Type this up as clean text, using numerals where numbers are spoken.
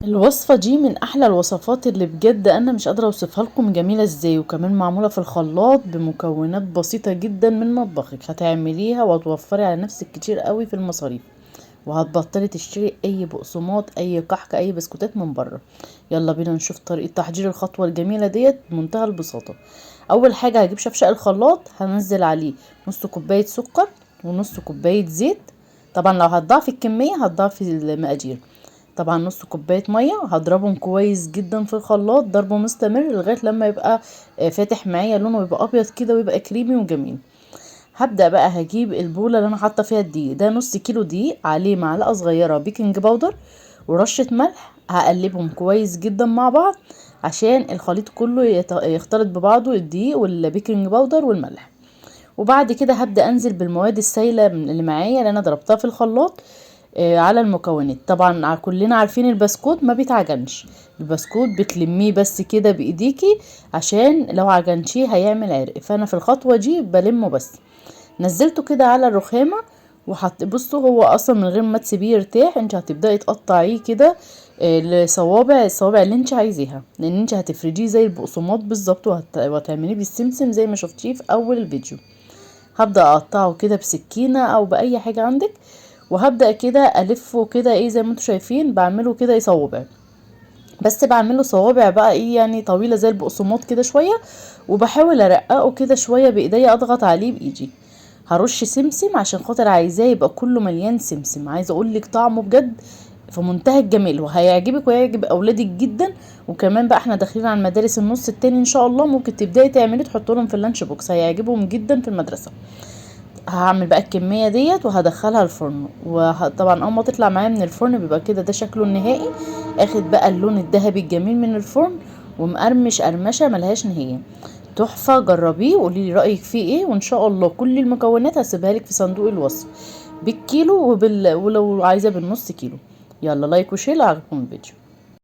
الوصفة دي من احلى الوصفات اللي بجد انا مش قادرة اوصفها لكم جميلة ازاي، وكمان معمولة في الخلاط بمكونات بسيطة جدا من مطبخك. هتعمليها وهتوفري على نفسك كتير قوي في المصاريف، وهتبطلي تشتري اي بقسماط اي كحك اي بسكوتات من بره. يلا بينا نشوف طريقة تحضير الخطوة الجميلة ديت بمنتهى البساطة. اول حاجة هجيب شفشق الخلاط، هنزل عليه نص كوباية سكر ونص كوباية زيت. طبعا لو هتضاعفي الكمية هتضاعفي المقادير. طبعا نص كوباية مية، هضربهم كويس جدا في الخلاط ضرب مستمر لغاية لما يبقى فاتح معايا لونه ويبقى ابيض كده ويبقى كريمي وجميل. هبدأ بقى هجيب البولة اللي انا حاطة فيها الدقيق ده، نص كيلو دقيق عليه معلقة صغيرة baking powder ورشة ملح. هقلبهم كويس جدا مع بعض عشان الخليط كله يختلط ببعضه، الدقيق وال baking powder والملح. وبعد كده هبدأ انزل بالمواد السايلة اللي معايا اللي انا ضربتها في الخلاط على المكونات. طبعا كلنا عارفين البسكوت ما بيتعجنش، البسكوت بتلميه بس كده بايديكي عشان لو عجنتيه هيعمل عرق، فانا في الخطوة دي بلمه بس. نزلته كده على الرخامة وحط، بصوا هو اصلا من غير ما تسيبيه يرتاح انت هتبداي تقطعيه كده، لصوابع، الصوابع اللي انت عايزاها، لان انت هتفرديه زي البقسماط بالظبط، وهتعمليه بالسمسم زي ما شفتيه في اول الفيديو. هبدا اقطعه كده بسكينه او باي حاجه عندك، وهبدا كده الفه كده زي ما انتم شايفين، بعمله كده صوابع، بس بعمله صوابع بقى يعني طويله زي البقسماط كده شويه، وبحاول ارققه كده شويه بايديا، اضغط عليه بايدي. هرش سمسم عشان خاطر عايزاه يبقى كله مليان سمسم. عايزه اقول لك طعمه بجد في منتهى الجمال، وهيعجبك وهيعجب اولادك جدا. وكمان بقى احنا داخلين على المدارس النص التاني ان شاء الله، ممكن تبداي تعملي تحطي لهم في ال lunch box، هيعجبهم جدا في المدرسه. هعمل بقى الكميه ديت وهدخلها الفرن، وطبعا اول ما تطلع معايا من الفرن بيبقى كده ده شكله النهائي، اخد بقى اللون الذهبي الجميل من الفرن ومقرمش قرمشه ملهاش نهايه. تحفه، جربيه وقولي لي رايك فيه ايه، وان شاء الله كل المكونات هسيبها لك في صندوق الوصف بالكيلو ولو عايزه بالنص كيلو. يلا like و share لو عجبكم الفيديو.